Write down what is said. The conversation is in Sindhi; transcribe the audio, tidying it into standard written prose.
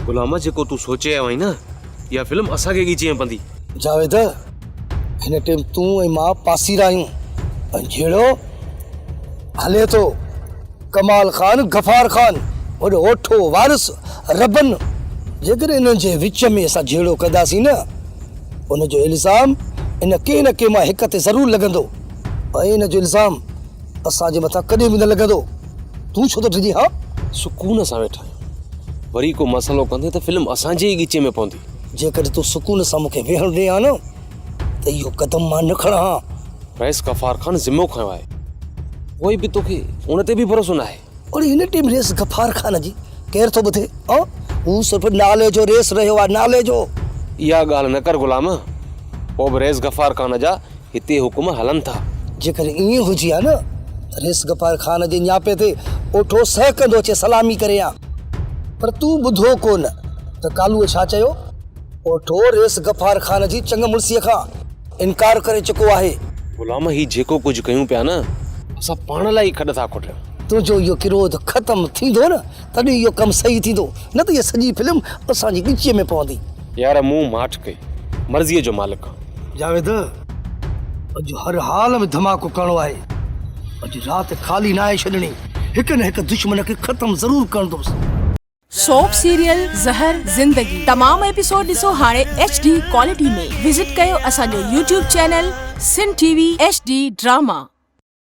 غلام جيڪو تون سوچي آيو آهين نه اها فلم اسان کي ڳچيء ۾ پوندي. جاويد، هن ٽيم تون ۽ مان پاسيرا آهيون ۽ جهيڙو هلي ٿو. ڪمال خان، غفار خان، وڏو اوٺو، وارث، ربن، جيڪڏهن انهن جي وچ ۾ اسان جهيڙو ڪنداسين نه ان جو الزام ان ڪنهن نه ڪنهن مان هڪ تي ضرور لڳندو ۽ ان جو الزام اسان جي مٿان ڪڏهن به نه لڳندو. تون ڇو ٿو ڊڄين ها؟ سڪون سان ويٺا آهيون. وري ڪو مسئلو ڪندين ته فلم اسان جي ئي ڳچيء ۾ پوندي. جيڪڏهن تون سڪون سان مون کي ويهڻ ڏين ها نه ته اهو قدم مان نه کڻان ها. رئيس غفار خان ذمو کنيو آهي. پوء به توکي ان تي به ڀروسو ناهي. اڙي هن ٽيم ريس غفار خان جي ڪير ٿو ٻڌي ها؟ هو صرف نالي جو ريس رهيو آهي نالي جو. اها ڳالهه نه ڪر غلام. پوء به رئيس غفار خان جا هتي حڪم هلن ٿا. جيڪڏهن ائين هجي ها نه ته ريس غفار خان جي نياپي تي اوٺو سهڪندو اچي سلامي ڪري ها. پر تون ٻڌو ڪو نه ته ڪالوء ڇا چيو؟ اوٺو ريس غفار خان جي چڱ مڙسيء کان انڪار ڪري چڪو آهي. غلام هي جيڪو ڪجهه ڪيون پيا نه اسان پاڻ لاء ئي کڏ ٿا کوٽيون. تنهنجو اهو ڪروڌ ختم ٿيندو نه تڏهن اهو ڪم صحيح ٿيندو نه ته هيء سڄي فلم اسان جي ڳچيء ۾ پوندي. يار مون ماٺ ڪئي. مرضيء جو مالڪ آن. جاويد، اڄ هر حال ۾ ڌماڪو ڪرڻو آهي. اڄ رات خالي ناهي ڇڏڻي. هڪ نه هڪ دشمن کي ختم ضرور ڪرڻدوس. سوپ سيريل زهر زندگي تمام ايپيسوڊ ڏسو هاڻي ايڇ ڊي ڪوالٽي ۾ وزٽ ڪيو اسان جو YouTube channel Sindh T V H D drama.